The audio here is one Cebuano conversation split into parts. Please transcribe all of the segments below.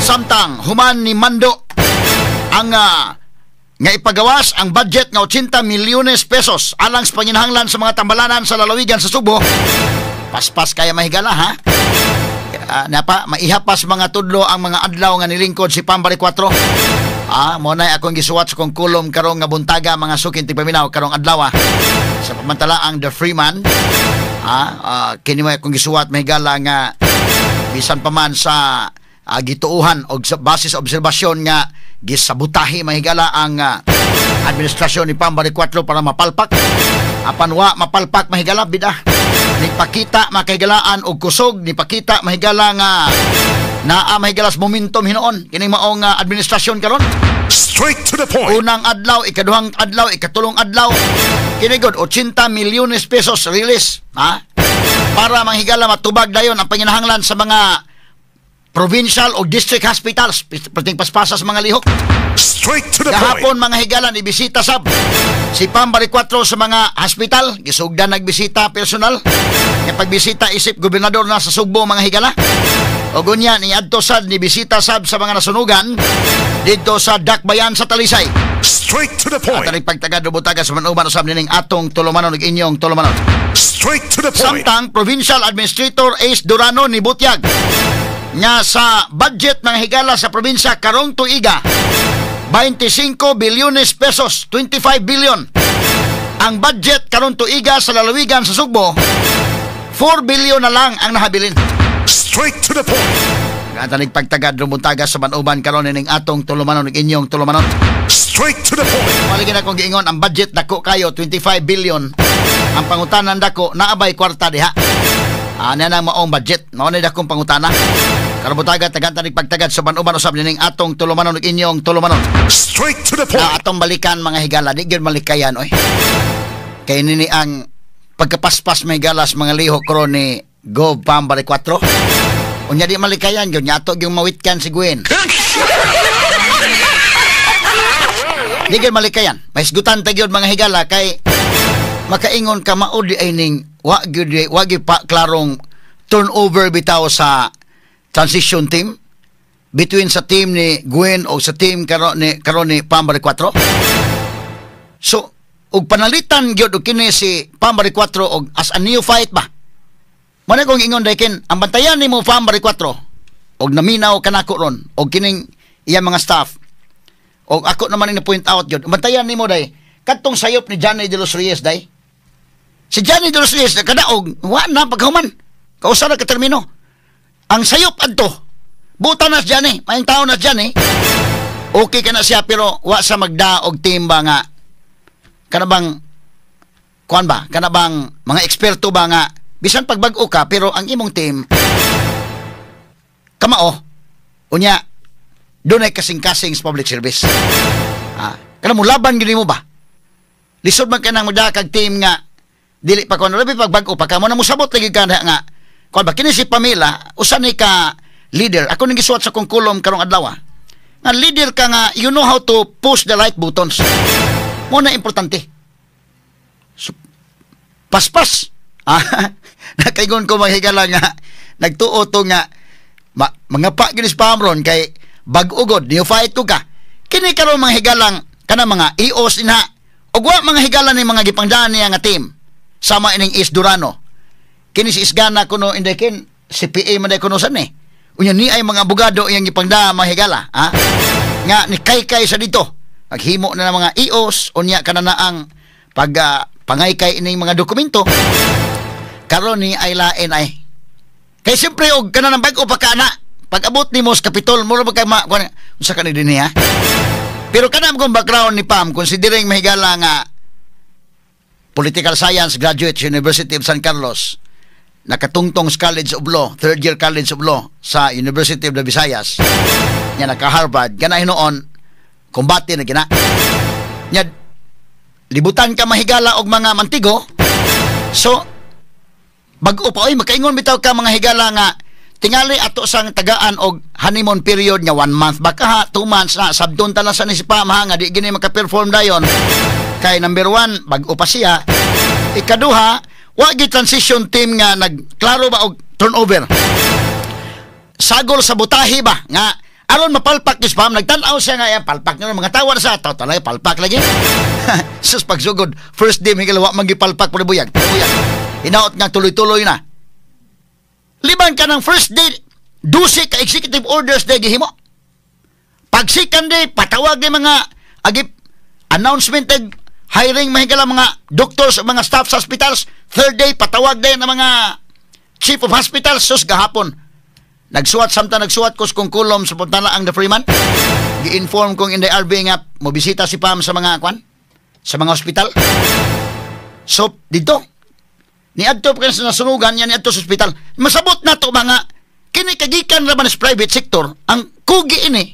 Samtang human ni Mando ang nga ipagawas ang budget nga 80 milyones pesos alang sa panginahanglan sa mga tambalanan sa lalawigan sa Sugbo. Paspas kaya, mahigala, ha? Napa maihapas mga tudlo ang mga adlaw nga nilingkod si Pam Baricuatro. Mo na akong gisuwat sa kong kulom karong nga buntaga, mga suking tigpaminaw, karong adlaw sa pamantala ang The Freeman. Kini mo akong gisuwat, mahigala, nga bisan pa man sa gituuhan og sa basis sa obserbasyon nga gisabutahi, mahigala, ang administrasyon ni Pam Baricuatro para mapalpak, apan wa mapalpak, mahigala. Bida nipakita makahigalaan og kusog, nipakita, mahigala, nga naa, mahigalas, momentum hinuon kining maong administrasyon karon. Straight to the point. Unang adlaw, ikaduhang adlaw, ikatulong adlaw, kini gud 80 milyones pesos release, ha, para manghigala matubag dayon ang panginahanglan sa mga provincial o district hospitals perting paspasa sa mga lihok. Straight to the point. Gahapon, mga higala, ni bisita sab si Pam Baricuatro sa mga hospital. Gisugdan nagbisita personal. Nga pagbisita isip gobernador na sa Sugbo, mga higala. O gunya ni adto sad ni bisita sab sa mga nasunugan didto sa Dakbayan sa Talisay. Straight to the point. At pagtagad butaga sa manuban usab nining atong tulumanon ug inyong tulumanon. Straight to the point. Samtang Provincial Administrator Ace Durano ni butyag nga sa budget mga higala sa probinsya karong tuiga 25 bilyones pesos, 25 billion. Ang budget karong tuiga sa lalawigan sa Sugbo, 4 billion na lang ang nahabilin. Straight to the point. Ang pagtagad rumuntaga sa manuban karon nining atong tulumanon ug inyong tulumanon. Straight to the point. Maligin akong giingon, ang budget dako kayo, 25 billion. Ang pangutanan dako, naabay kwarta diha? Ana nang maong budget. Mao ni dakong pangutana. Karabutaga tagan tanig pagtagad sa manuban usab nining atong tulumanon ug inyong tulumanon. Straight to the point. Na atong balikan, mga higala, di gyud malikayan oy. Kay nini ang pagkapaspas, may galas, mga lihok karon ni Gov Pam Baricuatro. Unya di malikayan gyud nya ato gyung mawitkan si Gwen. Di gyud malikayan. Mahisgutan ta gyud, mga higala, kay makaingon ka mao di ay ning wa gyud pa klarong turnover bitaw sa transition team between sa team ni Gwen o sa team karon ni Pam Baricuatro. So, ug panalitan gyud og kini si Pam Baricuatro og as a neophyte ba. Mao na kong ingon ken ang bantayan nimo, Pam Baricuatro, og naminaw kanako ron og kining iya mga staff. Og ako naman ni point out gyud. Bantayan nimo day kadtong sayop ni Johnny de los Reyes day. Si Johnny de los Reyes kadaog wa na paghuman. Kausa na ka termino. Ang sayop adto buta na si Johnny, maayong tao na si Johnny. Okay ka na siya pero wa sa magda og team ba nga kana bang kuan ba, kana bang mga eksperto ba nga bisan pagbag-o ka pero ang imong team kamao, unya dunay kasing-kasing sa public service. Kana mo laban gid mo ba, lisod man ka nang magda kag team nga dili pa kuan, labi pagbag-o pa ka mo na mosabot lagi ka na nga kuan ba. Kini si Pamela usa ni ka leader. Ako ning gisuwat sa kong kulom karong adlaw nga leader ka nga you know how to push the right buttons mo na importante. So, paspas nakaigon ko, mahigala, nga nagtuo to nga mga pa ginis pamron kay bag-o god, neophyte ko ka. Kini karon, mga higalang, kana mga EOS inha ug wa, mga higala, ni mga gipangdaan niya nga team sama ining Ace Durano. Kini si Esgana kuno indekin CPA man day kuno san eh. Unya ni ay mga abogado iyang gipangdaan, mga higala, ha, nga ni kaykay sa dito maghimo na ng mga EOS. Unya kana na ang pag pangaykay ining mga dokumento karon ni ay lain ay kay siyempre og kana nang bag-o pa ka na pag abot nimo sa Kapitol mura ba kay ma kuan unsa ka ni dinhi, ha. Pero kana kung background ni Pam, considering, mahigala, nga political science graduate sa University of San Carlos, nakatungtong sa College of Law, third year College of Law sa University of the Visayas nya, naka Harvard kana, hinuon kumbate na gina nya, libutan ka, mahigala, og mga mantigo. So bag-o pa oy, makaingon bitaw ka, mga higala, nga tingali ato sang tagaan og honeymoon period nga one month baka ha, 2 months na sabdon ta lang sa ni si Pam, ha, nga di gini maka-perform dayon kay number one, bag-o pa siya, ikaduha, wa gi transition team nga nagklaro ba og turnover, sagol sa butahi ba nga Aron mapalpak ni Pam, nagtan-aw siya nga, "Yan, palpak nga mga tawa na sa ato." Talaga, palpak lagi. Sus, pagsugod, first day, may galawa, magipalpak po buyag. Buyag. Hinaot nga tuloy-tuloy na. Liban ka ng first day, 12 ka executive orders day gihimo. Pag second day, patawag ni mga agip announcement ag hiring mahigala mga doctors, mga staff sa hospitals. Third day, patawag din ng mga chief of hospitals. Sus, gahapon nagsuwat, samtang nagsuwat ko sa kong kulom sa Puntana ang The Freeman, gi-inform kong Inday RV nga mobisita si Pam sa mga kwan, sa mga hospital. So dito ni adto pa sa nasunugan niya, ni adto sa ospital. Masabot na to mga kini kagikan ra man sa private sector ang kugi ini.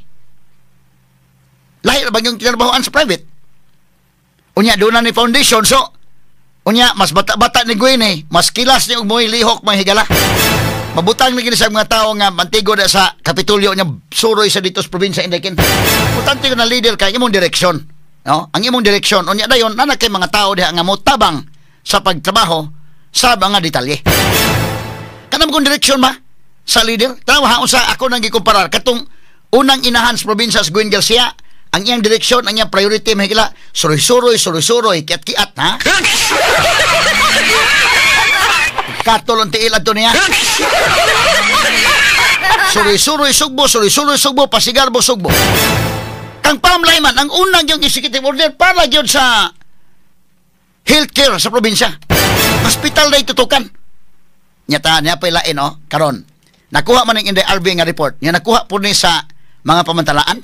Lahi ra ba yung tinarbahoan sa private? Unya doon na ni foundation, so unya mas bata-bata ni Gwen eh, mas kilas ni og mo'y lihok, mga higala. Mabutang na gini sa mga tao nga mantigo na sa Kapitolyo niya, suroy sa dito sa probinsya, Inday Ken. Importante ko na leader kay imong direksyon. No? Ang imong direksyon unya dayon na kay mga tao diha nga motabang sa pagtrabaho sa mga detalye. Kanang kung direksyon ba sa leader? Tanaw ha, unsa ako nang gikumparar katong unang inahan sa probinsya sa Gwen Garcia, ang iyang direksyon, ang iyang priority, mahigala, suroy-suroy, suroy-suroy, kiat-kiat, ha? Katol ang tiil adto niya. Suroy-suroy sugbo, suroy-suroy sugbo, pasigarbo sugbo. Kang Pam Layman, ang unang yung executive order para gyud sa healthcare sa probinsya. Hospital na itutukan. Nyata, niya pa ilain, oh, karon. Nakuha man ang Inday RV nga report. Nya nakuha po ni sa mga pamantalaan.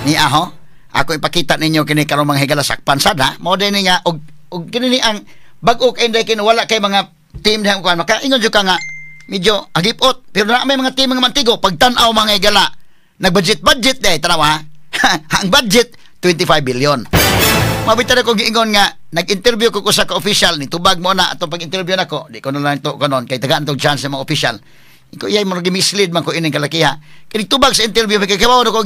Ni aho, ako ipakita ninyo kini karon, mga higala, sakpan sad ha. Mo din nga og kini ni ang bag-o kay Inday kini, wala kay mga team diha kuan makaingon jud ka nga medyo agipot, pero na may mga team nga mantigo pagtan-aw, mga higala, nagbudget budget day. Tanaw ha, ang budget 25 billion. Mabita na ko giingon nga nag-interview ko sa ka-official ni tubag mo na atong pag-interview nako, di ko na lang to kanon kay tagaan tong chance sa mga official ko iyay mo mislead man ko ining kalakiha kini tubag sa interview kay kabaw ko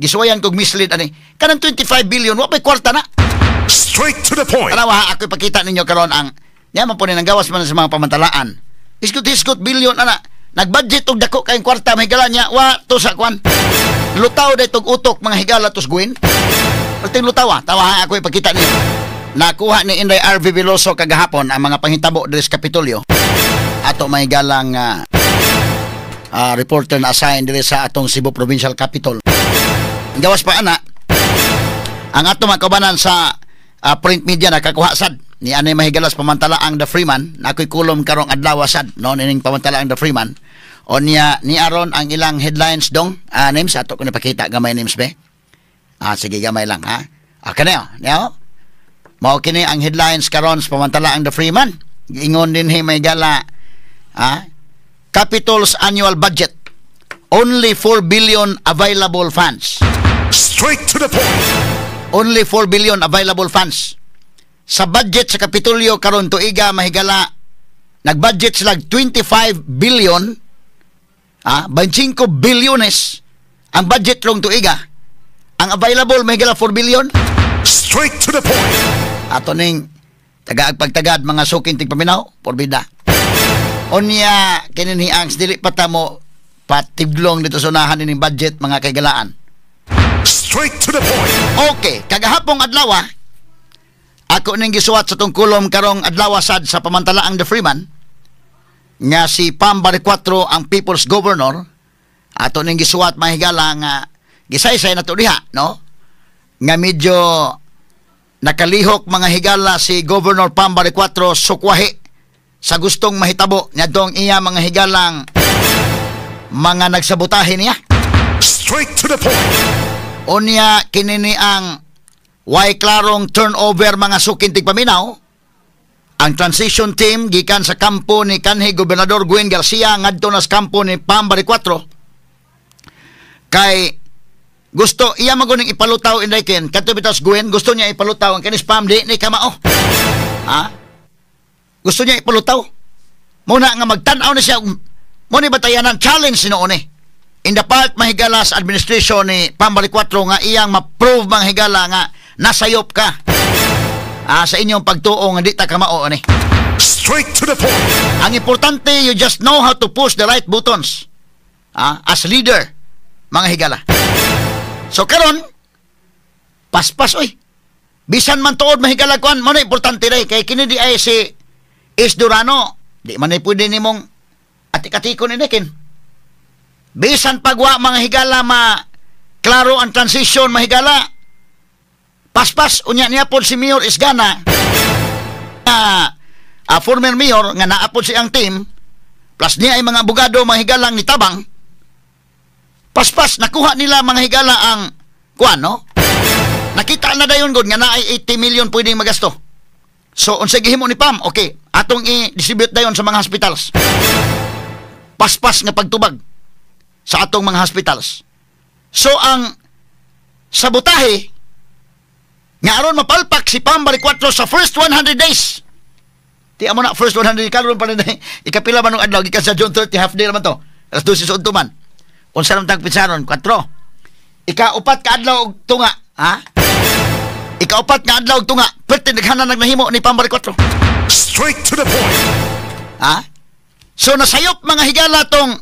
gisuwayan kog mislead ani kanang 25 billion wa pay kwarta na. Straight to the point. Tanawa ha, ako ipakita ninyo karon ang niya man po ni nanggawas man sa mga pamantalaan. Iskot-iskot billion ana. Nagbudget og dako kayong kwarta, mga higala, niya wa to sa kwan. Lutaw day tog utok, mga higala, tos Gwen. Perting lutaw ha. Tawa ha, ako ipakita ninyo. Nakuha ni Inday RV Veloso kagahapon ang mga panghitabo diri sa Kapitolyo. Ato may galang reporter na assign diri sa atong Cebu Provincial Capitol. Gawas pa ana, ang ato mga kaubanan sa print media nakakuha sad ni anay mahigalas pamantala ang The Freeman na ako'y kulom karong adlaw sad no nining pamantala ang The Freeman. O niya ni aron ang ilang headlines dong names ato ko napakita gamay names be. Ah, sige, gamay lang ha. Ah, kani oh, niya mao kini ang headlines karon sa pamantala ang The Freeman. Giingon din may gala Capitol's annual budget, only 4 billion available funds. Straight to the point. Only 4 billion available funds. Sa budget sa Kapitolyo karon tuiga, mahigala, nag-budget sila 25 billion, 25 bilyones ang budget rong tuiga. Ang available, mahigala, 4 billion. Straight to the point. Ato ning tagaag pagtagad, mga suking tigpaminaw, porbida. Unya kini ang dili pa ta mo patidlong dito sa unahan ining budget, mga kaigalaan. Straight to the point. Okay, kagahapong adlaw, ako ning gisuwat sa tong kulom karong adlaw sad sa pamantalaang The Freeman nga si Pam Baricuatro ang People's Governor. Ato ning gisuwat, mahigala, nga gisaysay na to diha, no, nga medyo nakalihok, mga higala, si Governor Pam Baricuatro sukwahi sa gustong mahitabo niadtong iya mga higalang mga nagsabotahe niya. Straight to the point. Unya kinini ang way klarong turnover, mga suking tigpaminaw. Ang transition team gikan sa kampo ni kanhi Gobernador Gwen Garcia ngadto na sa kampo ni Pam Baricuatro. Kay gusto iya maguning ipalutaw, Inday Ken, kadto bitaw Gwen, gusto niya ipalutaw ang kanis Pam, di ni kamao. Ha? Gusto niya ipalutaw. Muna nga magtan-aw na siya mo ni batayanan challenge noon eh. In the part, mahigala, sa administration ni Pam Baricuatro nga iyang ma-prove, mga higala, nga nasayop ka sa inyong pagtuo nga di ta kamao ani. Straight to the point. Ang importante, you just know how to push the right buttons as leader. mga higala. So karon paspas oy. Bisan man tuod, mahigala, kuan mo na importante ray kay kini di ay si Ace Durano, di man ay pwede nimong atik-atikon ini kin. Bisan pagwa, mga higala, ma klaro ang transition, mahigala. Paspas unya niya pod si Mayor Esgana, former mayor nga naa pod siyang team, plus niya ay mga abogado, mga higalang ni Tabang. Paspas nakuha nila, mga higala, ang kuan, no? Nakita na dayon gud nga naay 80 million pwedeng magasto. So unsay gihimo ni Pam? Okay, atong i-distribute dayon sa mga hospitals. Paspas nga pagtubag sa atong mga hospitals. So ang sabotahe nga aron mapalpak si Pam Baricuatro sa first 100 days. Ti amo na first 100 karon pa rin, ikapila man ng adlaw gikan sa June 30, half day naman to. Alas 12 sa udto man. Unsa naman tag pitsaron? 4. Ikaupat ka adlaw og tunga, ha? Ikaupat nga adlaw og tunga, perti naghanan nagnahimo ni Pam Baricuatro. Straight to the point. Ha? So nasayop, mga higala, tong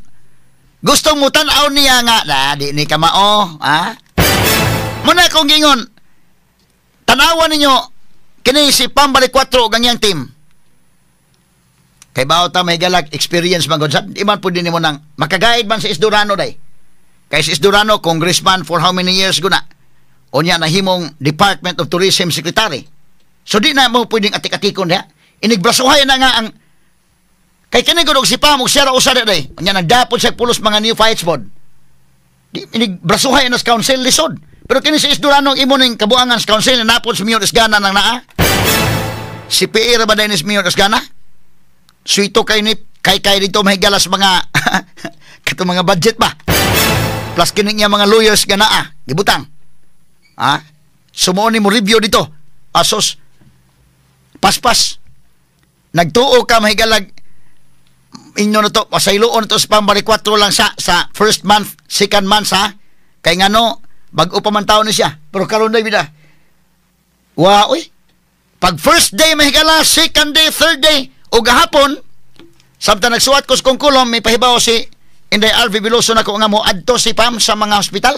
gustong mutan-aw niya nga na di ni kamao, ha? Muna kong gingon, tanawan ninyo kini si Pam Baricuatro ug ang iyang team. Kay bao ta may galak experience man gud sa di man pud nimo nang makagaid man si Ace Durano day. Kay si Ace Durano, congressman for how many years guna. Unya nahimong Department of Tourism Secretary. So di na mo pwedeng atik-atikon diha. Inigbrasuhay na nga ang kay kini gud og si Pam og siya ra usa day. Unya nagdapon siya pulos mga new fights bod. Di inigbrasuhay na sa council, lisod. Pero kini si Ace Durano ang imo ning kabuangan sa council na napod si Mayor Esgana nang naa. Si PR ba din ni Mayor Esgana? Suito kay ni kay kay dito mahigala sa mga kato mga budget ba. Plus kini niya mga lawyers nga naa gibutang. Ha? Sumuon ni mo review dito. Asos paspas. Nagtuo ka, mahigalag, inyo na to, pasayloon na to sa Pam Baricuatro lang sa first month, second month, ha. Kay ngano, bag-o pa man taon ni siya. Pero karon na bida. Wa oy. Pag first day, mahigala, second day, third day, o gahapon, samtang nagsuwat ko sa kong kulom, may pahibaw si Inday Alvie Veloso na ko nga mo adto si Pam sa mga hospital.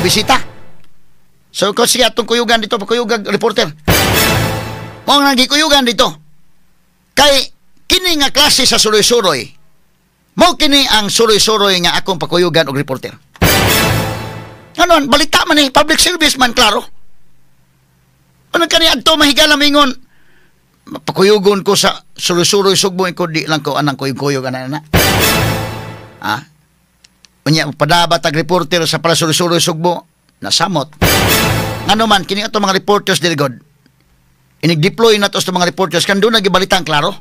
Bisita. So ko siya atong kuyugan dito, kuyugan reporter. Mao nga gikuyugan dito. Kay kini nga klase sa suroy-suroy, mao kini ang suroy-suroy nga akong pakuyugan og reporter. Ano, balita man eh, public service man, klaro. Ano kani adto mahigala mingon, pakuyugon ko sa suroy-suroy Sugbo ko, di lang ko anang kuyog-kuyog ana na. Ha? Unya padabat tag reporter sa para suroy-suroy Sugbo, nasamot. Ngano man kini ato mga reporters diri god. Inig-deploy na to sa mga reporters kan doon nagibalitang klaro.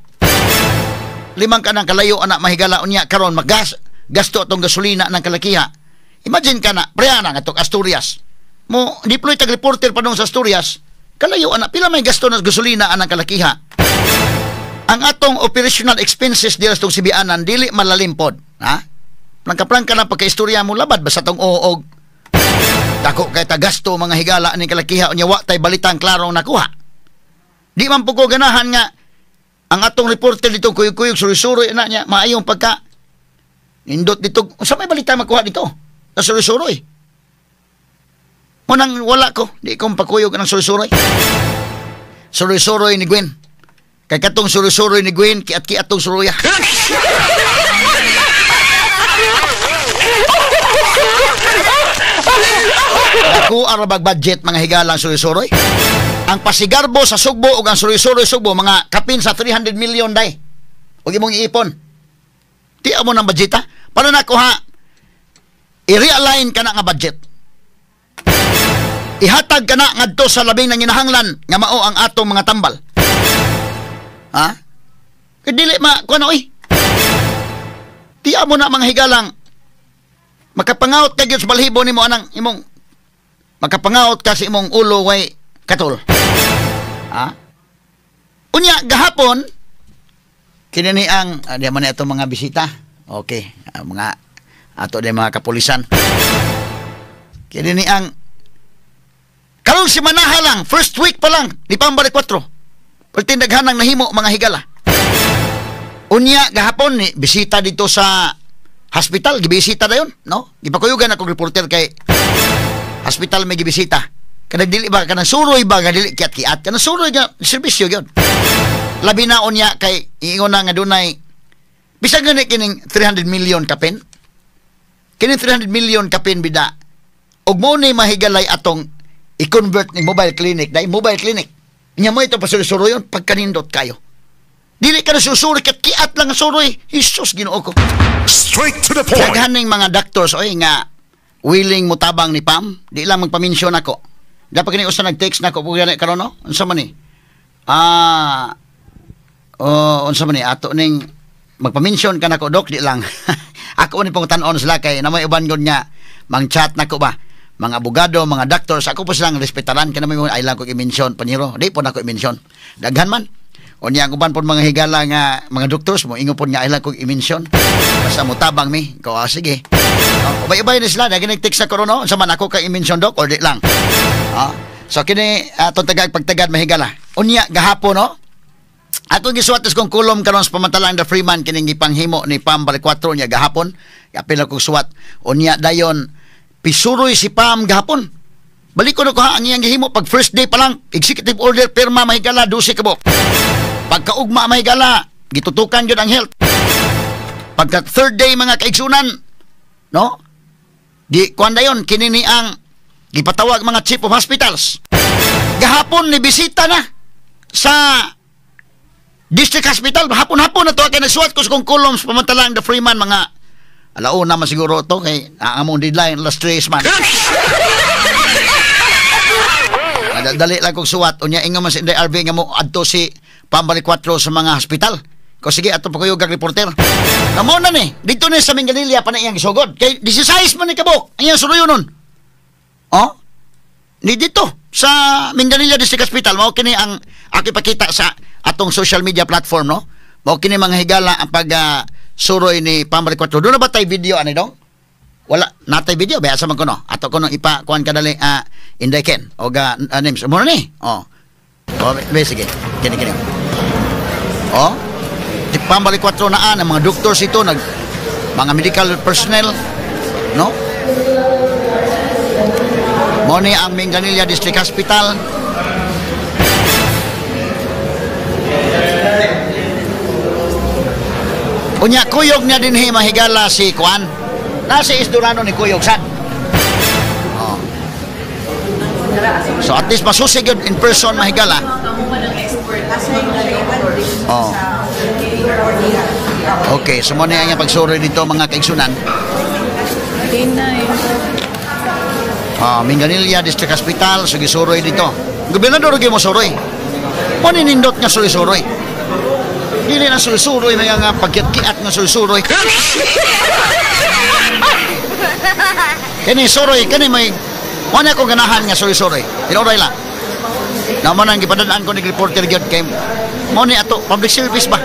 Limang kanang kalayo anak, mahigala, unya karon magas gasto atong gasolina ng kalakiha. Imagine ka na, preana nga atong Asturias. Mo deploy tag reporter pa sa Asturias, kalayo ana, pila may gasto ng gasolina anang kalakiha. Ang atong operational expenses dira sa tong Sibianan dili malalimpod, ha? Plangka-plangka lang pagka-istorya mo labad basta tong oog. Dako kay ta gasto, mga higala, aning kalakiha, unya wa tay balitang klarong nakuha. Di man po ko ganahan nga ang atong reporter dito kuyog-kuyog suroy-suroy na niya maayong pagka nindot dito, unsa may balita makuha dito sa suroy-suroy. Munang wala ko, di ko pakuyog ng suroy-suroy. Suroy-suroy ni Gwen. Kay katong suroy-suroy ni Gwen, kiat-kiat tong suroya. Ako arabag budget, mga higalang, suroy-suroy. Ang pasigarbo sa Sugbo ug ang suroy-suroy Sugbo mga kapin sa 300 million day. Ug imong iipon. Ti amo ng budget, ha? Para nako ha, i-realign ka na nga budget. Ihatag ka na ngadto sa labing nanginahanglan nga mao ang atong mga tambal. Ha? Kay dili ma kuno oy. Ti amo na, mga higalang, makapangaot ka gyud sa balhibo nimo anang imong makapangaot ka sa imong ulo way katol. Ha? Unya gahapon kini ni ang di man atong mga bisita. Okay, mga ato di mga kapulisan. Kini ni ang karong simanaha lang, first week pa lang ni Pam Baricuatro. Perti daghanang nahimo, mga higala. Unya gahapon ni bisita dito sa hospital gibisita dayon, no? Gipakuyugan ako reporter kay hospital may gibisita. Kanang dili ba kanang suroy ba nga dili kiat-kiat, kanang suroy nga serbisyo gyud. Labi na unya kay iingon na nga dunay bisan gani kining 300 million kapin. Kini 300 million kapin bida og mo ni mahigalay atong i-convert ni mobile clinic, dai mobile clinic. Nya mo ito pasuroy yon pagkanindot kayo. Dili ka na susuroy kat kiat lang ang suroy. Jesus, Ginoo ko. Straight to the point. Daghan ning mga doctors oy nga willing mutabang ni Pam, di lang magpaminsyon ako. Dapat kini usa nag-text nako po gani karon, no? Unsa man ni? Oh, unsa man ni ato ning magpaminsyon ka nako, dok, di lang. Ako ni pong tan-on sila kay na may uban gud nga mang-chat nako ba. Mga abogado, mga doctors, ako po silang respetaran kay na may ay lang ko i-mention paniro. Di po nako i-mention. Daghan man. Unya ang uban po mga higala nga mga doctors mo ingon po nga ay lang ko i-mention. Basta mutabang mi. Ko sige. Oh, ubay-ubay ni sila daghan nag-text na karon, no. Unsa man ako kay i-mention, dok, or di lang. So kini atong tagag pagtagad, mahigala. Unya gahapon, no. Ako gisuwat kong kulom karon sa pamantalang The Freeman kining gipanghimo ni Pam Baricuatro niya gahapon. Apil ako suwat. Unya dayon pisuroy si Pam gahapon. Balik ko na ko ha, ang iyang gihimo pag first day pa lang, executive order pirma, mahigala, 12 ka. Pagkaugma, mahigala, gitutukan jud ang health. Pagka third day, mga kaigsunan, no? Di kuan dayon kini ni ang gipatawag mga chief of hospitals. Gahapon ni bisita na sa District Hospital. Hapon-hapon na to kay nagsuwat ko sa kong columns pamantalang The Freeman mga alauna man siguro to kay ang among deadline alas 3 man. Dali lang kong suwat. Unya ingon man si Inday RV nga mo adto si Pam Baricuatro sa mga hospital. Ko sige ato pa kayo kag reporter. Amo na ni dito ni sa Minglanilla pa na iyang gisugod. Kay 16 man ni kabuk ang iyang suruyon nun. Oh? Ni dito sa Minglanilla District Hospital mao kini ang akipakita sa atong social media platform, no? Mao kini mga higala ang pag suroy ni Pam Baricuatro. Doon na ba tay video ani dong? Wala natay video ba sa man kuno. Ato kuno ipa kuan kadali Inday Ken og names. Mo na ni. Oh. Oh, be, sige. Kini kini. Oh. Di Pam Baricuatro naa ang mga doctors ito nag mga medical personnel, no? Mo ni ang Minglanilla District Hospital. Unya kuyog niya dinhi mahigala si Kuan. Nasa Isdurano ni Kuyog sad. Oh. So at least masusig yun in person mahigala. Oh. Okay, so mo na ang pagsuroy dito mga kaigsunan. Minglanilla District Hospital, so gisuroy dito. Gobernador gyud mo suroy. Mo ni nindot nga suroy-suroy. Dili na suroy-suroy mga nga pagkiat-kiat nga suroy-suroy. Kini suroy kini may wala ko ganahan nga suroy-suroy. Tinuray lang. Namo nang gipadaan ko ni reporter gyud kay mo ni ato public service ba.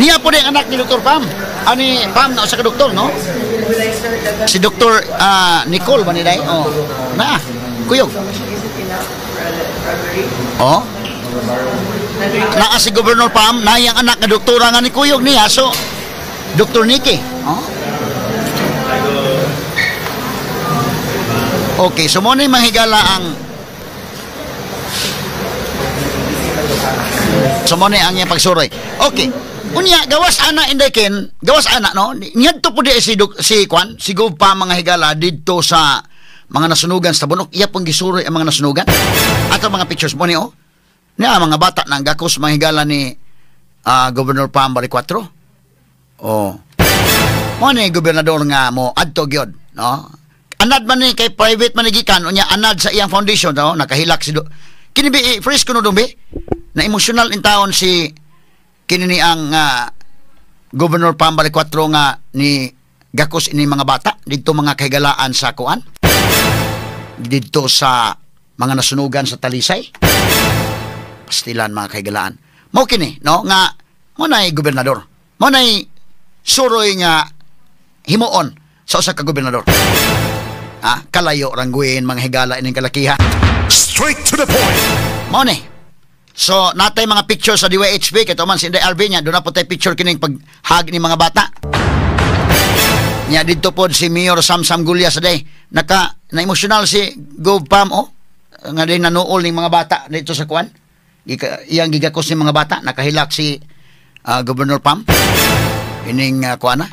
Niya po ang anak ni Dr. Pam. Ani Pam na usa ka doktor, no? Si Dr. Nicole ba ni day? Oh. Na, kuyog. Oh. Naa si Governor Pam, na iyang anak nga doktora nga ni kuyog niya, so Dr. Nikki. Oh. Okay, so mo ni mahigala ang so mo ni ang iyang pagsuroy. Okay. Unya gawas ana Inday Ken, gawas ana, no. Niadto po di si si Kwan, si Gov pa mga higala didto sa mga nasunugan sa Tabunok. Iya pong gisuroy ang mga nasunugan. Ato mga pictures mo ni oh. Niya mga bata nang gakos mga higala ni Governor Pam Baricuatro. Oh. Mo ni gobernador nga mo adto gyud, no. Anad man ni kay private man ni gikan unya anad sa iyang foundation, no, nakahilak si kini bi fresh kuno dong bi. Na emotional in taon si kini ni ang Governor Pam Baricuatro nga ni gakos ini mga bata didto mga kahigalaan sa kuan didto sa mga nasunugan sa Talisay. Pastilan mga kahigalaan. Mao kini, no, nga mo nay gobernador. Mo nay suroy nga himuon sa usa ka gobernador. Kalayo rangguin mga higala ining kalakiha. Straight to the point. Mao ni. So, natay mga picture sa DYHP, kay man si Inday RV niya, doon na po tayo picture kining paghag ni mga bata. Nya didto pod si Mayor Samsam Gulya sa day. Naka na-emotional si Gov Pam, oh, nga din nanuol ning mga bata dito sa kuan. Iyang gigakos ni mga bata, nakahilak si Governor Pam. Ining kuan na.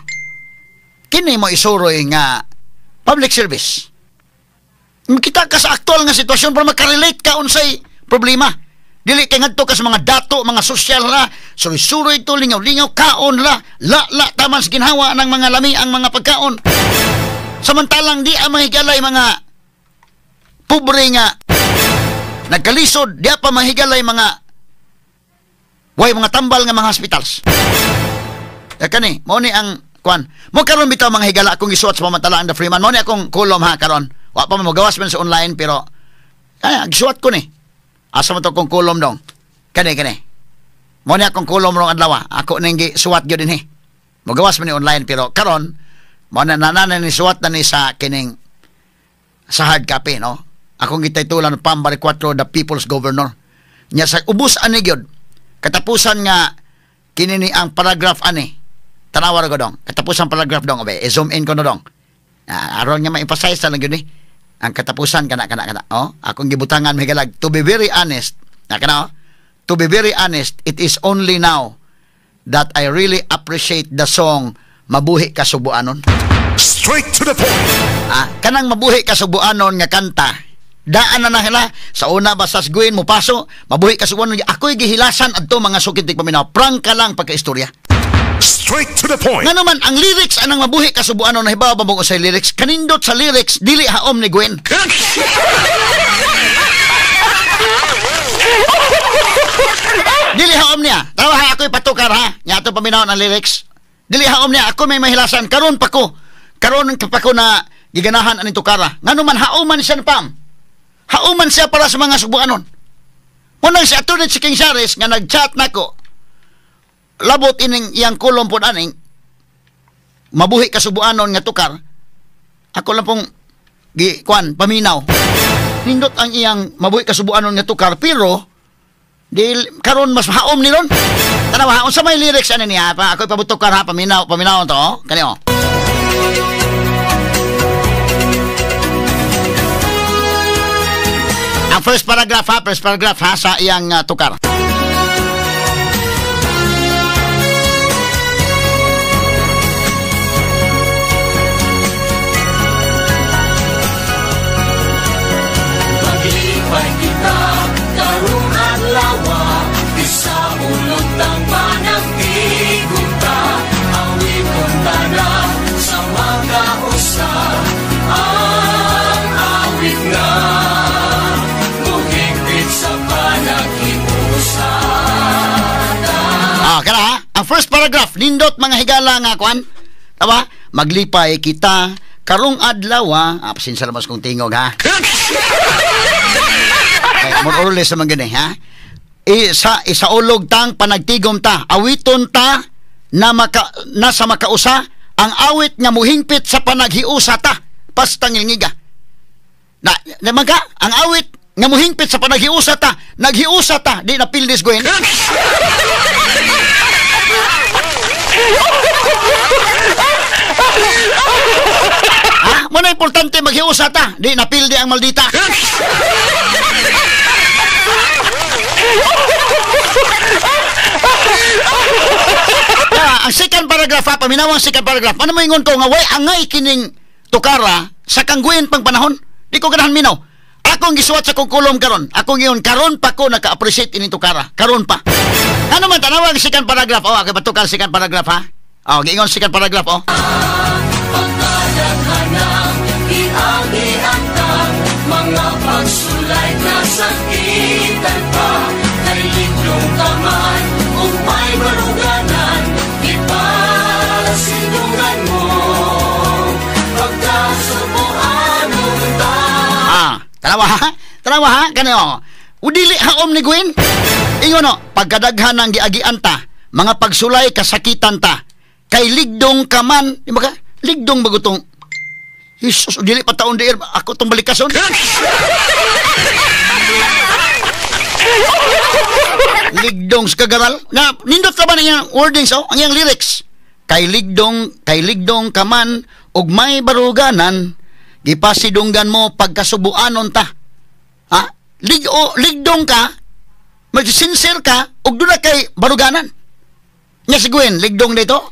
Kini mo isuroy nga public service. Makita ka sa aktual nga sitwasyon para makarelate ka unsay problema. Dili kay ngadto ka sa mga dato, mga sosyal ra, suroy-suroy to, lingaw-lingaw, kaon la, la taman sa ginhawa ng mga lami ang mga pagkaon. Samantalang di ang mga higalay mga pobre nga nagkalisod, di pa mahigalay mga way mga tambal nga mga hospitals. Kani, mao ni ang kuan. Mo karon bitaw mga higala akong gisuot sa pamantala ang The Freeman. Mao ni akong kulom ha karon. Wa pa mo gawas man sa online pero ay gisuot ko ni. Asa mo to kong kulom dong? Kani kani. Mao ni akong kulom rong adlaw. Ako ning gisuwat gyud dinhi. Mogawas man ni online pero karon mao na na ni suwat na ni sa kining sa hard copy, no. Akong gititulan Pam Baricuatro, the People's Governor. Nya sa ubos ani gyud. Katapusan nga kini ni ang paragraph ani. Tanawa ra ko dong. Katapusan paragraph dong obe. I-zoom in ko no dong. Aron nga ma-emphasize na lang gyud ni. Ang katapusan kana kana kana. Oh, akong gibutangan mahigalag. To be very honest, na kana, oh, to be very honest, it is only now that I really appreciate the song Mabuhi Ka Subuanon. Straight to the point. Kanang Mabuhi Ka Subuanon nga kanta. Daan na nila sa una basta guin mo paso, Mabuhi Ka Subuanon. Ako'y gihilasan adto mga sukit paminaw. Prangka lang pagka-istorya. Straight to the point. Nga naman, ang lyrics anang Mabuhi Ka Subuanon, nahibaw ba mong usay lyrics? Kanindot sa lyrics, dili haom ni Gwen. Dili haom niya. Tarawa ha, ako'y patukar ha. Nga ato paminaw ang lyrics. Dili haom niya. Ako may mahilasan. Karon pa ko. Karon pa ko na giganahan aning tukara. Nga naman, haoman siya na Pam. Haoman siya para sa mga Subuanon. Munang si Atty. Chiking Shares nga nag-chat nako. Labot ining iyang kulom po aning Mabuhi Ka Subuanon nga tukar. Ako lang pong kuan paminaw. Nindot ang iyang Mabuhi Ka Subuanon nga tukar pero dil karon mas haom ni ron. Tanawa ha, unsa may lyrics ani niya pa ako ipabutukar ha, paminaw paminaw to oh. Kani oh. Ang first paragraph ha sa iyang tukar. Ang first paragraph, nindot mga higala nga kuan. Tawa, maglipay kita karong adlaw. Pasensya na mas kong tingog ha. Ay, more or less naman gani ha. Isa isaulog tang panagtigom ta, awiton ta na maka, nasa makausa ang awit nga muhingpit sa panaghiusa ta, pastangilngiga. Na naman ka, ang awit nga muhingpit sa panaghiusa ta, naghiusa ta, di na pildis Gwen. Ha? Muna importante maghiusa ta, di napildi ang maldita. Ang second paragraph ha, paminaw ang second paragraph. Ano mo ingon ko nga way angay kining tukara sa kangguin pang panahon? Di ko ganahan minaw. Akong gisuwat sa kong kulom karon. Akong ingon karon pa ko naka-appreciate ining tukara. Karon pa. Ano man tanaw ang second paragraph? Oh, ako patukar second paragraph ha. Oh, giingon second paragraph oh. Pagkadaghanang iagi-antang mga pagsulay kasakitan pa kay librong taman upay maruganan ipasilungan mo pagkasubuanon ta. Tanawa ha? Tanawa ha? Kani oh. Udili haom ni Gwen. Ingon no, pagkadaghan ng giagian ta, mga pagsulay kasakitan ta, kay ligdong kaman, di ba ka? Ligdong bagutong Jesus, dili pa taon diir ako tong balikason. Ligdong sa kagaral. Na, nindot ka ba na iyang wordings, oh? Ang iyang lyrics. Kay ligdong ka man, ug may baruganan, gipasidunggan mo pagkasubuanon ta. Ha? Ligdong ka, magsincere ka, ug doon na kay baruganan. Nya si Gwen, ligdong dito?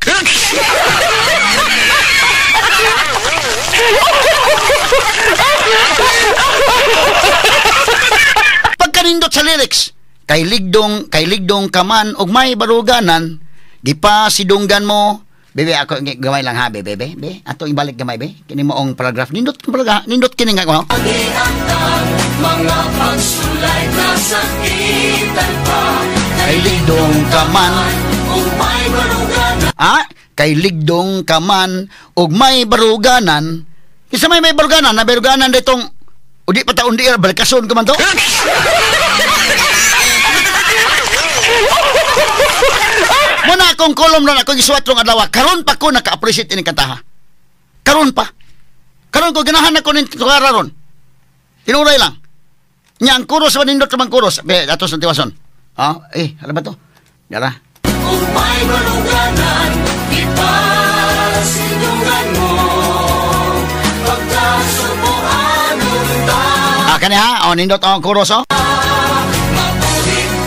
Pagkanindot sa lyrics, kay ligdong ka man ug may baruganan, gipasidunggan mo. Bebe, ako gamay lang ha, bebe, bebe. Ato ibalik gamay, be. Kini moong paragraph. Nindot nindot kini nga ko. Mga pagsulay kasakitan pa. Kay ligdong ka man ug may baruganan. Ah, kay ligdong ka man ug may baruganan. Kinsa may baruganan, na baruganan ditong udi pa ta undi balkason ko man to. Muna akong kolom ron, akong gisuwat rong adlaw. Karon pa ko naka-appreciate ini kantaha. Karon pa. Karon ko ganahan ako ning tukara ron. Tinuray lang. Nya ang kuros ba nindot man kuros? Be, atos ng tiwason. Ah, ano ba to? Dara. Ug may baruganan, ipasidungan mo pagkasubuanon ta. Ah, kani ha? Oh, nindot ang kuros, oh.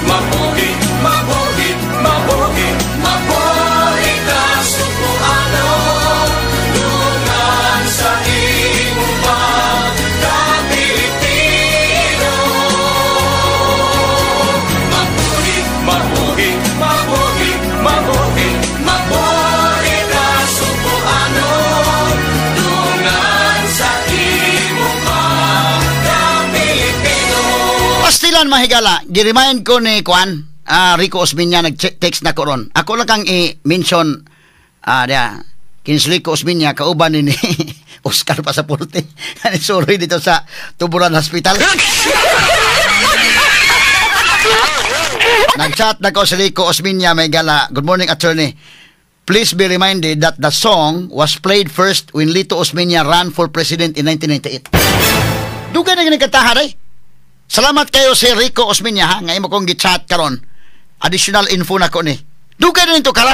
Mabuhi, mabuhi, mabuhi, mabuhi, mabuhi ka subuanon, dungan sa imong pagka-Pilipino. Mabuhi, mabuhi, mabuhi, mabuhi, mabuhi ka subuanon, dungan sa imong pagka-Pilipino. Pastilan mahigala, gi-remind ko ni Kuan, Rico Osmeña, nag-text na ko ron. Ako lang kang i-mention, diya, kinis Rico Osmeña, kauban ni Oscar Pasaporte, suroy dito sa Tuburan Hospital. Nag-chat na ko si Rico Osmeña, may gala. Good morning, attorney. Please be reminded that the song was played first when Lito Osmeña ran for president in 1998. Dugay na ganang kantahan, eh. Salamat kayo si Rico Osmeña, ha? Ngayon mo kong gi-chat karon. Additional info na ko ni. Dugay na nito kara.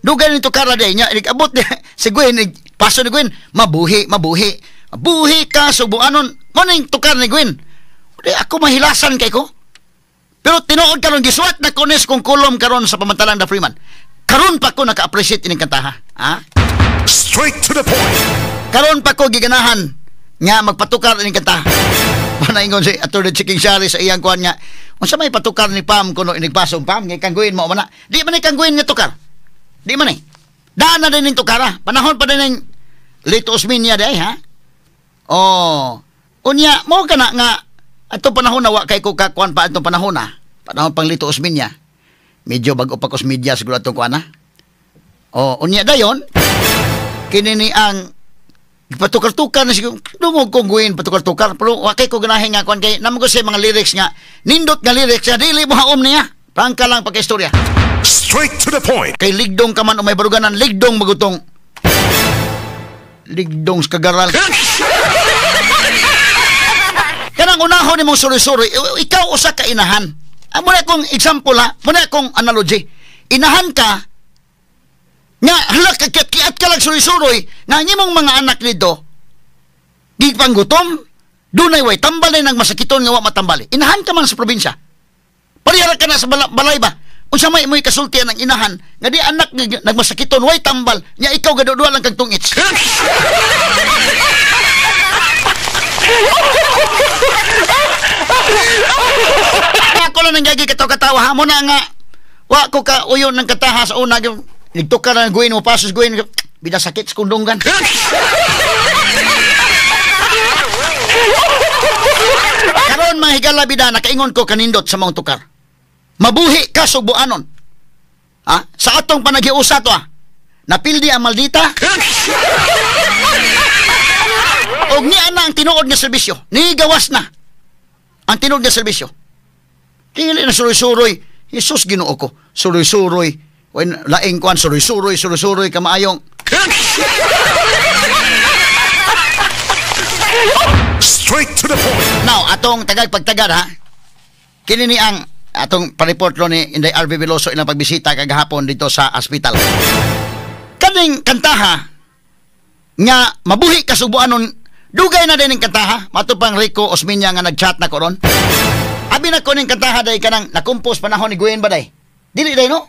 Dugay na nito kara day. Nya, abot ni si Gwen, paso ni Gwen, mabuhi, mabuhi. Mabuhi ka, subuanon. Mo ning tukar ni Gwen. Di ako mahilasan kay ko. Pero tinuod karon gisuwat na ko nis kung kulom karon sa pamantalang The Freeman. Karon pa ko naka-appreciate ining kantaha. Ha? Straight to the point. Karon pa ko giganahan nga magpatukar ining kantaha. Panaingon si Atty. Chiking Shari sa iyang kuan nga, unsa may patukar ni Pam kuno inigpasong Pam nga kangguin mo man na. Di man ni kangguin nga tukar. Di man eh. Daan na din ning tukara. Panahon pa din ning Lito Osmeña day ha. Oh. Unya mo kana nga atong panahon na wa kay ko kakuan pa atong panahon na. Panahon pang Lito Osmeña. Medyo bag-o pa kos media siguro atong kuan na. Oh, unya dayon kini ni ang patukar-tukar na siguro, dungog kong guhin patukar-tukar, pero wakay ko ganahin nga kuan kay namo ko sa mga lyrics nga nindot nga lyrics nga dili mo haom niya. Prangka lang pagka-istorya. Straight to the point. Kay ligdong ka man o may baruganan, ligdong magutong. Ligdong sa kagaral. Kanang unahon nimong suri-suri, ikaw usa ka inahan. Muna akong example ha, muna akong analogy. Inahan ka nga hala kakiat ka lang suroy-suroy nga ang imong mga anak nito di panggutom, dunay way tambal na nang masakiton nga wa matambali. Inahan ka man sa probinsya. Parehara ka na sa balay ba? Unsa may imoy kasultian ang inahan nga di anak nagmasakiton way tambal nya ikaw gadudua lang kag tungits. Ako lang nang gagi katawa-katawa ha mo na nga wa ko ka uyon ng kataha sa una. Nagtukar na guin mo, pasos guin, bida sakit sa kundunggan. Karon mga higala bida, nakaingon ko kanindot sa mga tukar. Mabuhi ka subuanon. Ha? Sa atong panaghiusa to ha. Napildi ang maldita. Og niya na ang tinuod nga serbisyo. Nigawas na ang tinuod nga serbisyo. Dili na suroy-suroy. Jesus Ginoo ko. Suroy-suroy. When laing kuan suroy-suroy, suroy-suroy kamaayong. Straight to the point. Now, atong tagag pagtagad ha. Kini ni ang Atong pa-report ro ni Inday RV Veloso ilang pagbisita kagahapon dito sa ospital. Kaning kantaha nga mabuhi ka Sugboanon, dugay na din ang kantaha. Mato pang Rico Osmeña nga nag-chat na ko ron. Abi na ko ning kantaha day kanang nakompose panahon ni Gwen ba day? Dili day no?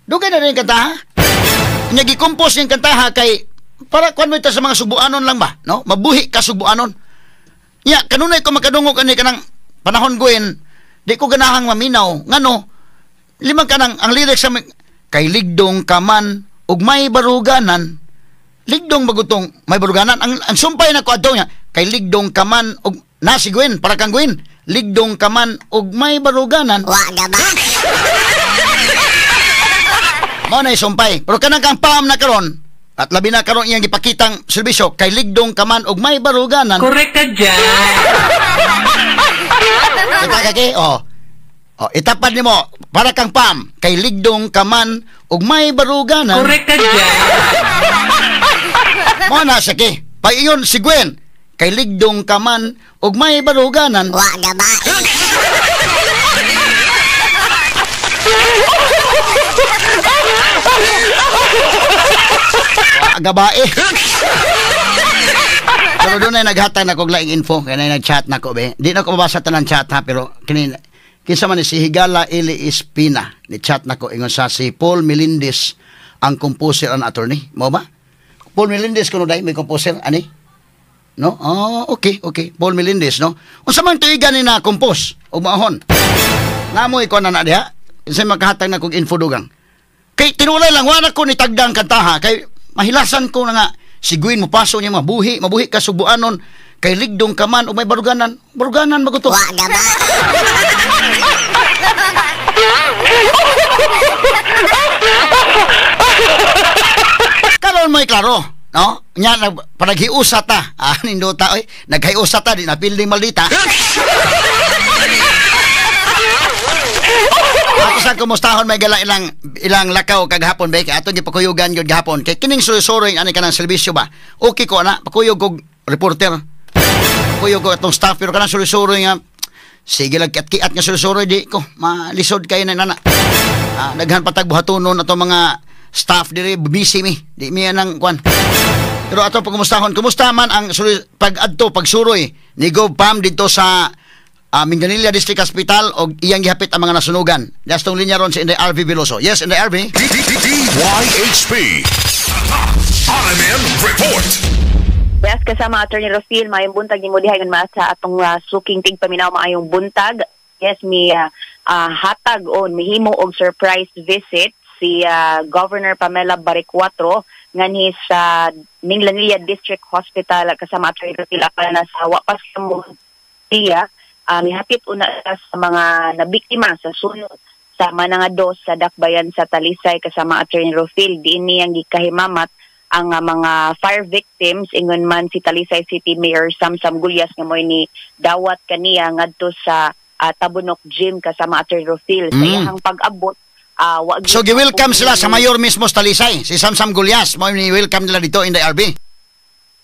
Dugay na din ang kantaha. Nya gikompose ning kantaha kay para kuan mo ito sa mga Sugboanon lang ba, no? Mabuhi ka Sugboanon. Nya kanunay ko makadungog ani kanang panahon Gwen, di ko ganahang maminaw ngano limang kanang ang lyrics sa kay ligdong kaman ug may baruganan. Ligdong bagutong may baruganan ang sumpay na ko adto niya kay ligdong kaman ug na si Gwen para kang Gwen ligdong kaman ug may baruganan. Wa gaba. Mao na sumpay. Pero kanang kang Pam na karon at labi na karon iyang gipakitang serbisyo kay ligdong kaman ug may baruganan. Correct ka dyan. Kita ka kay oh. Oh, itapad nimo para kang Pam kay ligdong kaman ug may baruganan. Correct ka dyan. Mo na siya kay. Pag-iyon si Gwen kay ligdong kaman ug may baruganan. Wa gaba. Wa gabae. Pero doon ay naghatag na kog laing info kay na nag-chat na ko be. Di na ko mabasa tanan chat ha, pero kini kinsa man ni si Higala Eli Espina ni chat na ko ingon sa si Paul Melendez ang composer and attorney. Mao ba? Paul Melendez kuno dai may composer ani? No? Oh, okay, okay. Paul Melendez, no? Unsa man tuigan ni na compose og maahon? Namoy ko na na diha. Kinsa makahatag na kog info dugang. Kay tinulay lang wala ko ni tagdang kantaha kay mahilasan ko na nga si Gwen mopaso niya mabuhi, mabuhi ka Sugboanon kay ligdong kaman o may baruganan, baruganan maguto. Wa gaba. Karon mo'y klaro, no? Nya panaghiusa ta. Ah, nindota oy, naghiusa ta di na building maldita. Ato sa kumustahon may gala ilang lakaw kagahapon be kay atong gipakuyugan gyud gahapon kay kining suroy ani kanang serbisyo ba. Okay ko ana, pakuyog og reporter. Pakuyog ko atong staff pero kanang suroy nga sige lang kiat-kiat nga suroy di ko malisod kay na nana. Ah, daghan patag buhatonon atong mga staff diri busy mi. Di mi anang kwan. Pero ato pagkumustahon, kumusta man ang pag-adto pagsuroy ni Gov Pam dito sa Minglanilla District Hospital og iyang gihapit ang mga nasunugan. Dastong linya ron si Inday RV Veloso. Yes, Inday RV. DYHP. RMN Report. Yes, kasama Attorney Rofil, maayong buntag nimo diha ingon sa atong suking tigpaminaw, maayong buntag. Yes, mi hatag on mihimo og surprise visit si Governor Pamela Baricuatro nganhi sa Minglanilla District Hospital kasama Attorney Rofil apan na sa wa pa sa mo diya. Mihapit una sa mga nabiktima sa sunog sa Manangados sa Dakbayan sa Talisay kasama Attorney Rofil. Diin niyang gikahimamat ang mga fire victims ingon man si Talisay City Mayor Samsam Gullas nga mo'y ni dawat kaniya ngadto sa Tabunok Gym kasama Attorney Rofil. Sa iyang pag-abot so gi-welcome sila sa mayor mismo sa Talisay, si Samsam Gullas, mo'y ni welcome nila dito in the RB.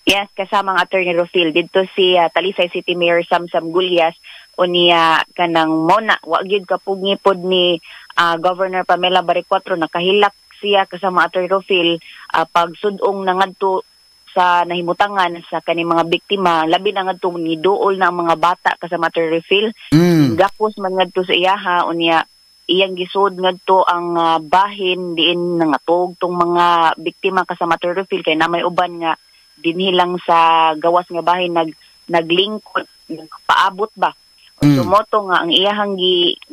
Yes, kasama ang Attorney Rofil didto si Talisay City Mayor Samsam Gullas unya kanang mona wa gyud kapugngipod ni Governor Pamela Baricuatro, nakahilak siya kasama Attorney Rofil pagsudong nangadto sa nahimutangan sa kaning mga biktima, labi na ngadto ni duol na ang mga bata kasama Attorney Rofil. Gakos man ngadto sa iyaha unya iyang gisud ngadto ang bahin diin nangatog tong mga biktima kasama Attorney Rofil kay namay uban nga dinhi lang sa gawas nga bahin naglingkod nagpaabot ba. So moto nga ang iyahang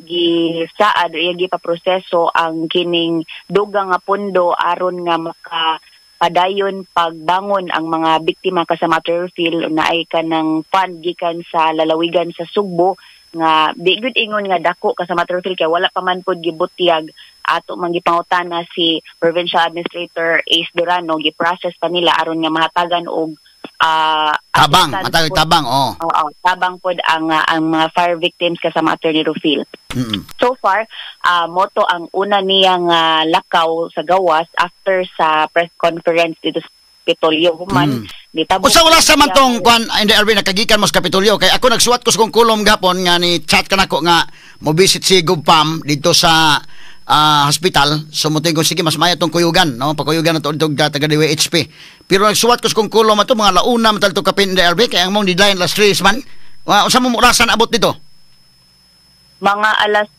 gisaad o iyang gipaproseso ang kining dugang nga pondo aron nga makapadayon pagbangon ang mga biktima kasama Attorney Rofil naay kanang fund gikan sa lalawigan sa Sugbo nga di gyud ingon nga dako kasama Attorney Rofil kay wala pa man pod gibutyag ato man gipangutana si Provincial Administrator Ace Durano, gi-process pa nila aron nga mahatagan og tabang, matawag tabang, oh. Oo, tabang pod ang mga fire victims kasama Attorney Rofil. So far, moto ang una niyang lakaw sa gawas after sa press conference dito sa Kapitolyo human nitabok. Usa wala sa man tong kwan, Inday RB, nakagikan mo sa Kapitolyo kay ako nagsuwat ko sa kong kulom gapon nga ni chat kanako nga mo visit si Gubpam dito sa hospital. So mo ko, sige, mas maya tong kuyugan, no, pakuyugan na to dito taga DYHP, pero nagsuwat ko sa kong kulom ato mga launa man to kapin, Inday RB, kay ang mong deadline last 3 man. Wa unsa mo orasan abot dito? Mga alas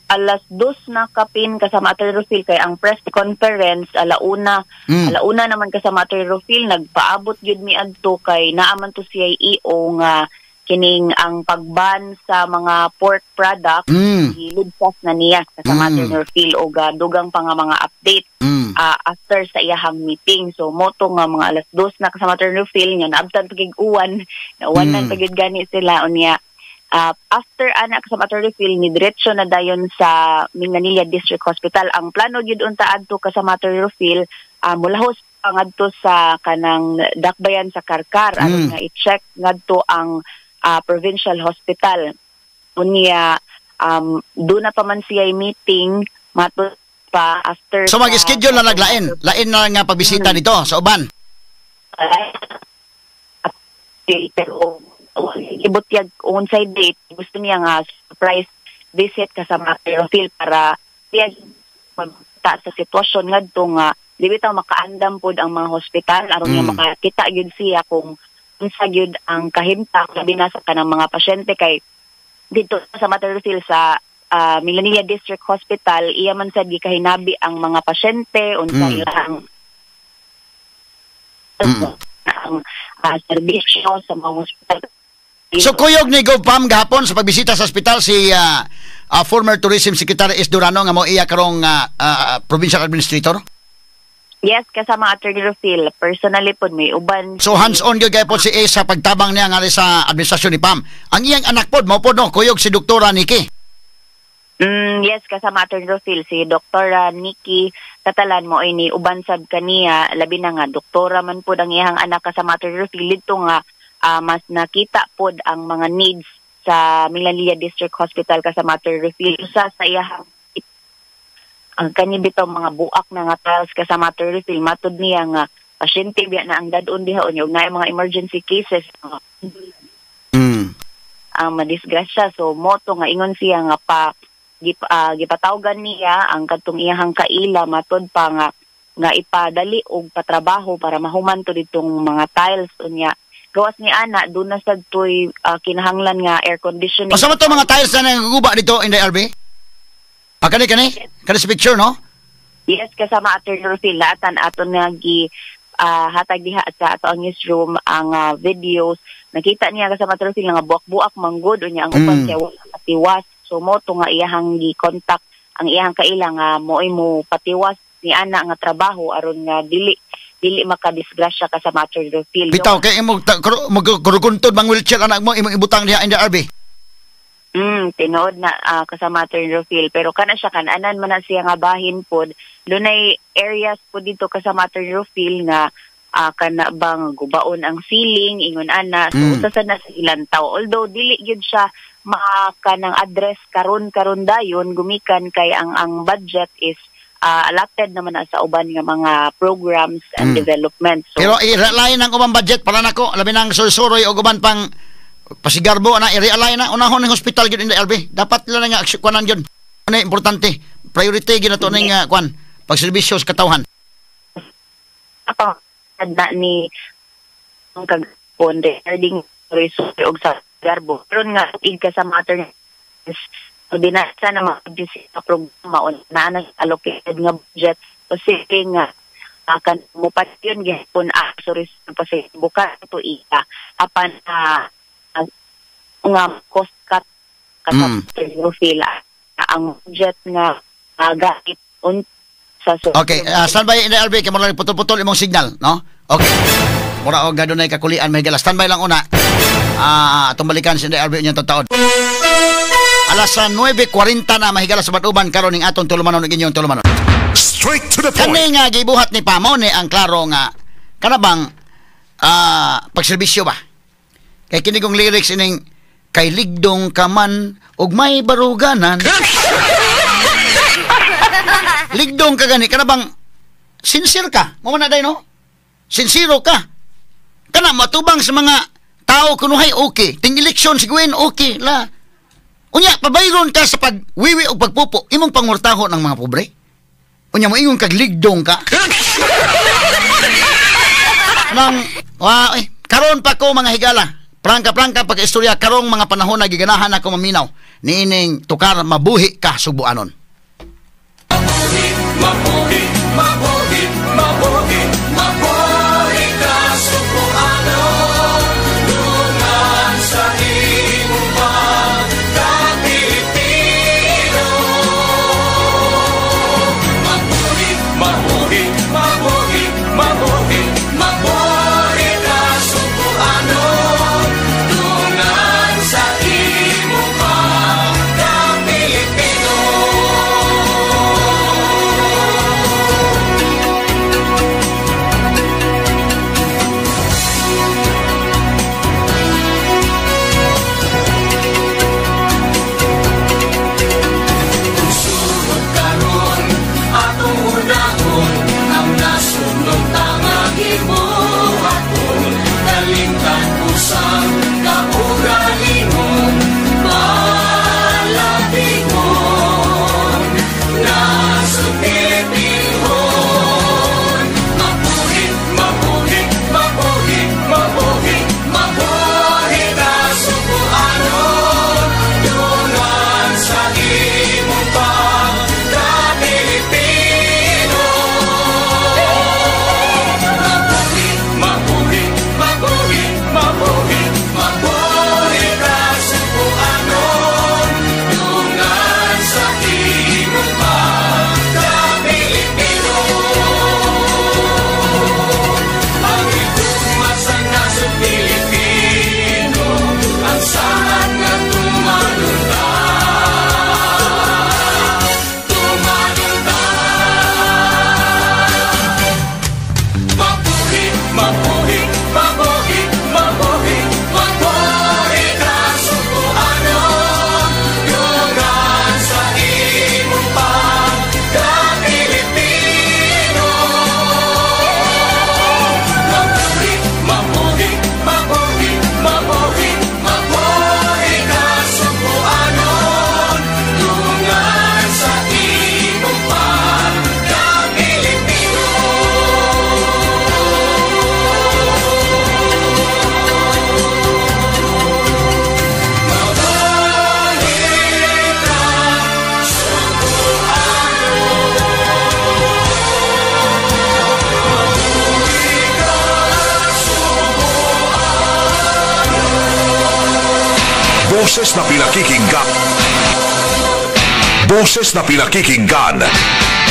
alas 2 na kapin, kasama Atty. Rufil, kay ang press conference alauna. Alauna naman, kasama Atty. Rufil. Nagpaabot gyud mi adto kay naaman to siya EO nga kining ang pagban sa mga pork product giludsas na niya, kasama Atty. Rufil, og dugang pa nga mga update after sa iyahang meeting. So moto nga mga alas 2 na, kasama Atty. Rufil, nga naabtan pagig uwan, nauwanan pa gyud gani sila. Unya after ana, kasama Atty. Rufil, ni diretso na dayon sa Minglanilla District Hospital. Ang plano gyud unta adto, kasama Atty. Rufil, mulahos pa ngadto sa kanang dakbayan sa Carcar aron nga i-check ngadto ang provincial hospital. Unya doon na pa man siya meeting matud pa after So mag-schedule na naglain. Lain na nga pagbisita dito sa uban. Pero ibutyag unsay date, gusto niya nga surprise visit kasama kay Rofil para siya ta sa sitwasyon ngadto nga di bitaw makaandam pod ang mga hospital aron nga makakita gyud siya kung unsa gyud ang kahimtang, labi na sa kanang mga pasyente, kay dito sa Rufil sa Minglanilla District Hospital, iya man sad gikahinabi ang mga pasyente, unsa ilang ang serbisyo sa mga hospital. So kuyog ni Gov Pam gahapon sa pagbisita sa ospital si former Tourism Secretary Ace Durano nga mo iya karong provincial administrator. Yes, kasama Attorney Rufil. Personally po, may uban. So hands-on gyud kay po si Ace sa pagtabang niya nga sa administrasyon ni Pam. Ang iyang anak pod mao pod, no, kuyog si Doktora Nikki. Yes, kasama Attorney Rufil. Si Dr. Nikki Catalan mo ay ni uban sad kaniya, labi na nga doktora man pod ang iyang anak, kasama Attorney Rufil, dito nga mas nakita pod ang mga needs sa Minglanilla District Hospital, kasama Attorney Rufil. Usa sa iyang ang kani bitaw mga buak na nga tiles, kasama Attorney Rufil, matud niya nga pasyente biya na ang dadon diha unya ug naay mga emergency cases ang madisgrasya. So moto nga ingon siya nga gipatawgan niya ang kadtong iyahang kaila, matod pa nga nga ipadali og patrabaho para mahuman to ditong mga tiles. Unya gawas ni ana, doon na sad toy kinahanglan nga air conditioning. Basta mo to mga tiles na nanguguba dito, Inday RB? Ah, kani kani? Kani sa picture, no? Yes, kasama Attorney Rufil, laatan aton nga gi hatag diha sa ato ang newsroom ang videos. Nakita niya, kasama Attorney Rufil, nga buak-buak manggod unya ang uban kay wala patiwas. So mo to nga iyahang gi-contact ang iyahang kaila nga mo'y mo patiwas ni ana nga trabaho aron nga dili dili makadisgrasya, kasama Attorney Rufil. Bitaw kay imo magkuruguntod bang wheelchair anak mo imong ibutang diha, Inday RB. Tinuod na, kasama Attorney Rufil, pero kana siya kananan man na siya nga bahin pod, dunay areas pod dito, kasama Attorney Rufil, nga kana bang gubaon ang ceiling, ingon ana. So usa sa na sa ilantaw, although dili gyud siya maka ng address karon karon dayon gumikan kay ang budget is allotted naman na sa uban nga mga programs and development. So Pero i-realign ang ubang budget para nako, labi nang sursuroy og uban pang pasigarbo na, i-realign na unahon ng hospital gyud, Inday RB. Dapat lang nga aksyon kuanan gyud. Ano importante? Priority gyud na to ning kuan pagserbisyo sa katawhan. Pa na ni ang kagapon regarding resort og sa garbo karon nga ig ka sa matter, so dinasa na ma sa programa o naa na allocated nga budget kasi nga kan mo yun gihapon sorry pa sa buka to iya apan nga cost cut feel ang budget nga gamit sa Okay, standby, Inday RB, kay mura putol-putol imong signal, no? Okay. Mura og adunay kakulian, may gala. Standby lang una. Atong balikan si Inday RB unyang taon. Alas 9:40 na mahigala sa batuban karon ning atong tulumanon ug inyong tulumanon. Straight to the point. Kani nga gibuhat ni Pamo ni ang klaro nga kana bang pagserbisyo ba? Kay kini kong lyrics ining kay ligdong ka man ug may baruganan. Ligdong ka gani, kana bang sincere ka? Mo man na day, no? Sincero ka. Kana matubang sa mga tao kunuhay okay. Ting eleksyon si Gwen okay la. Unya pabayron ka sa pagwiwi o pagpupo imong pangurtaho ng mga pobre. Unya mo ingon kag ligdong ka. Nang wa eh, karon pa ko mga higala. Prangka-prangka pag-istorya karong mga panahon na giganahan ako maminaw niining tukar mabuhi ka Sugboanon. Mabuhi, mabuhi, mabuhi, mabuhi, mabuhi ka Sugboanon. Dungan sa imong pagka-Pilipino. Mabuhi, mabuhi, mabuhi, mabuhi, mabuhi ka Sugboanon. Dungan sa imong pagka-Pilipino. Sugod karon atong unahon ang nasunod tanga gibuhaton kalimtan usang kaugalingon palabingon nasod Pilipinhon. Mabuhi, mabuhi, mabuhi, mabuhi, mabuhi ka Sugboanon. Dungan sa imong pagka-Pilipino. Mabuhi, mabuhi, mabuhi, mabuhi, mabuhi ka Sugboanon. Dungan sa imong pagka-Pilipino. Ang higugma sa nasod Pilipino, ang saad nga tumanong ta, tumanong ta. Mabuhi, mabuhi, mabuhi, mabuhi, mabuhi ka Sugboanon. Dungan sa imong pagka-Pilipino. Mabuhi, mabuhi, mabuhi, mabuhi, mabuhi ka Sugboanon. Dungan sa imong pagka-Pilipino. Mabuhi ka Sugboanon. Mabuhi ka Sugboanon. Boses na pinakikinggan. Boses na pinakikinggan.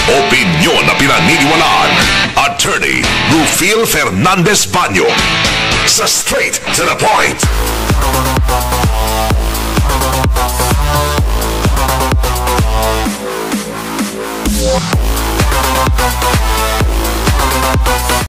Opinyon na pinaniniwalaan. Attorney Rufil Fernandez Banyo. Sa Straight to the Point.